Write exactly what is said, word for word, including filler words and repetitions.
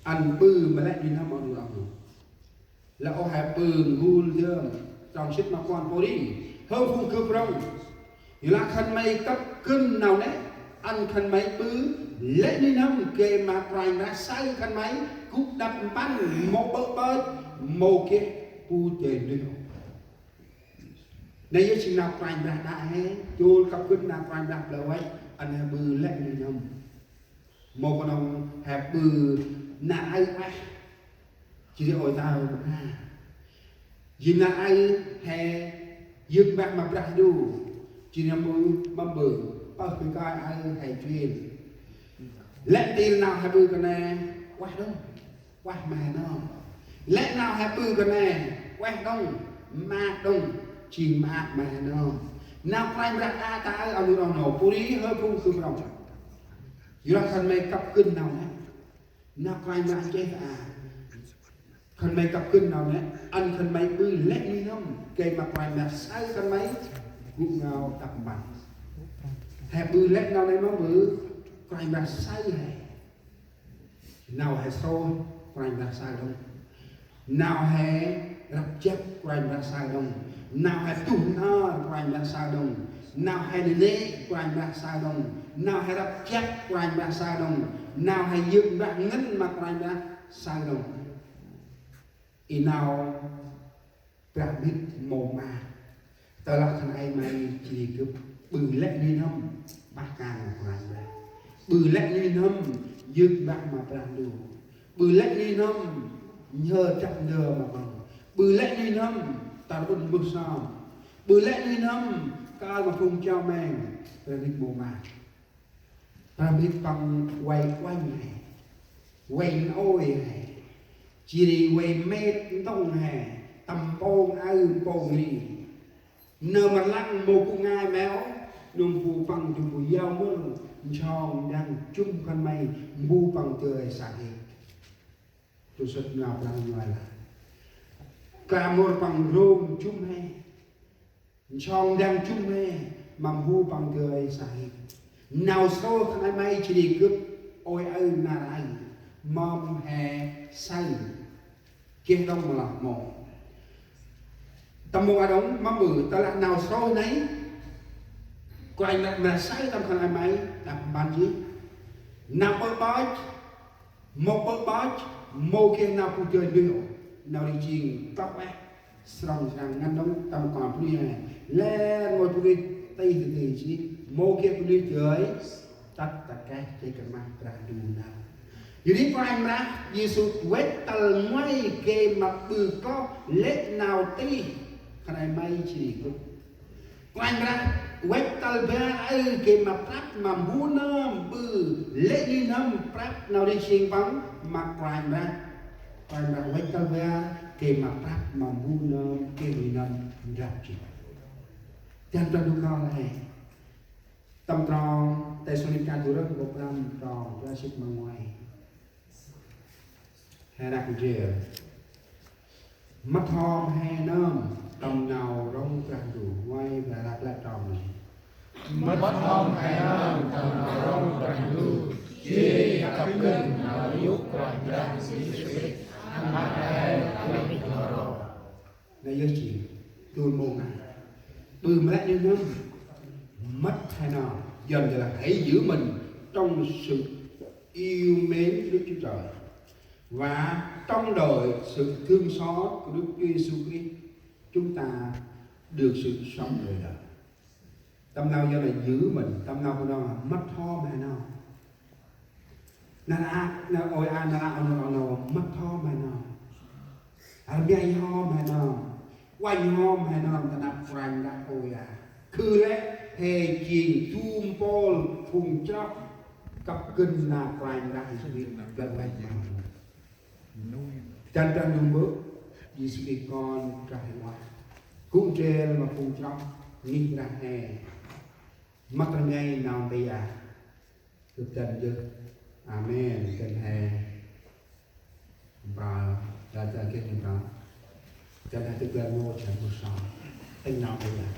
Ăn ƀư ma lĕ nuih n'hâm oh nô oh nô. Lah ôh he ƀư n'gul dơm. Trong sĭt ma kuan pô ri. Hơ phung gâp rŏng. Yor lah khân may kâp gân nau nê. Ăn khân may ƀư lĕ nuih n'hâm gay ma Kôranh Brah saơ khân may gŭ đăp mpăn mâu ƀơ̆ ƀơch mâu geh bu dơi nuih. Nê yơh jêng nau Kôranh Brah đă he, chôl kâp gân nau Kôranh Brah blao văch, ăn he ƀư lĕ nuih n'hâm. Mâu knŏng he ƀư nar aơ ueh, jêh ri ôi tao bơh ha. Jêng nar aơ he yơk mbah ma Brah Ndu, jêh ri mâu mâm ƀư, pơh bơh kơi aơ he chuyên. Lĕ ntil nau he ƀư kơt nê, ueh đŏng. Ueh ma he nơm. Lĕ nau he ƀư kơt nê, ueh đŏng, maak đŏng, jêng maak ma he nơm. Nau Kôranh Brah đă ta aơ, oh nô oh nô, pô ri hơ phung gâp rŏng. Yor lah khân may kâp gân nau nê. Nau Kôranh Brah nchih ta aơ. Khân may kâp gân nau nê, ăn khân may ƀư lĕ nuih n'hâm, gay ma Kôranh Brah saơ khân may gŭ ngao đăp mpăn. He ƀư lĕ nau nê mâm ƀư, Kôranh Brah saơ he. Nau he srôih Kôranh Brah saơ đŏng. Nau he răp jăp Kôranh Brah saơ đŏng. Nau he tuh n'har Kôranh Brah saơ đŏng. Nau he nanê̆ Kôranh Brah saơ đŏng. Nau he răp jăp Kôranh Brah saơ đŏng. Nau he yơk mbah ngăn ma Kôranh Brah saơ đŏng. I nau Brah mĭt mâu maak. Tơlah khân ay may jêh ri gâp ƀư lĕ nuih n'hâm bah kan ma Kôranh Brah. Ƀư lĕ nuih n'hâm yơk mbah ma Brah Ndu. Ƀư lĕ nuih n'hâm nhhơ drăp ndơ ma Păng. Ƀư lĕ nuih n'hâm tâm run mbơh sơm. Ƀư lĕ nuih n'hâm kơl ma phung chiao meng. Brah mĭt mâu maak. Brah mĭt Păng vay uănh he, vay n'ôi he, jêh ri vay mêt ntŭng he, tâm mpông aơ mpông ri. Nơm rlăng mâu gŭ ngai meo, nơm bu Păng jŭm bu yau mŭr, nsong ndăng jŭm khân may, mbu Păng dơi sa hêt. Tui sĭt nau Brah Ndu ngơi lah. Klamur Păng rông jŭm he. Nsong ndăng jŭm he, ma mbu Păng dơi sa hêt. Nau srôih khân ay may jêh ri gâp, ôi aơ nar aơ, mâm he saơ. Geh đŏng mâu lah mâu. Tâm mông a đŏng, mâm ƀư, tơlah nau srôih nây, Kôranh Brah saơ tâm khân ay may, đăp mpăn jêh. Nau ƀơ̆ ƀơch, mâu ƀơ̆ ƀơch, mâu geh nau bu dơi nuih ôh, nau ri jêng klăp ueh. Srăng srăng ngăn đŏng tâm kon bunuyh he. Lĕ rngôch bunuyh tih tih jêh, mâu geh bunuyh dơi tât ta keh jêh kơ mah Brah Ndu nơm. Yor ri Kôranh Brah Yêsu văch tâl nguay gay ma ƀư kloh lĕ nau tih khân ay may jêh ri gâp. Kôranh Brah văch tâl bar aơ gay ma prăp ma mbu nơm ƀư lĕ nuih n'hâm prăp nau rêh jêng Păng ma Kôranh Brah. Kôranh Brah văch tâl bar gay ma prăp ma mbu nơm gay nuih n'hâm ndrăp jêh. Dăn Brah Ndu kơl he. Tâm trong Têsalônik du rơh, nkô̆ prăm trong, trong sĭt ma nguay. He răk ndrel. Mât hom he nơm tâm nau rŏng Brah Ndu, nguay Brah răk lĕ trong nây. Mât hom he nơm tâm nau rŏng Brah Ndu, jêh ri kâp gân nau yô̆ Kôranh Brah Yêsu Krist, Ama he nơm tâm nau rŏng. Nây yơh jêng, dôl mông a. Ƀư ma lĕ nuih n'hâm, mât he nơm, dăn yor lah hãy giữ mình trong sự yêu mến Đức Chúa Trời và trông đợi sự thương xót của Đức Chúa Giêsu Christ, chúng ta được sự sống đời đời. Tâm nau yor lah giữ mình, tâm nau Bunong mât hom he nơm. Nar aơ, nar ôi a, nar aơ, oh nô, oh nô, mât hom he nơm. Rmei hom he nơm. Uănh hom he nơm, ta năp Kôranh Brah ôi a. Khư lĕ he jêng du mpôl phung chroh kâp gân nau Kôranh Brah Yêsu Krist, gân uănh hom. Dăn Brah Ndu Mbơ̆, Yêsu Krist Kon Brah Huêng Ueh. Gŭ ndrel ma phung chroh ngih Brah he. Mât rngai nau nti a. Gâp dăn yơh. Amen. Dăn he. Mprơ, dăn dăn geh mprơ. Dăn he tât glan ngô chan bu song. Tĭng nau nti a.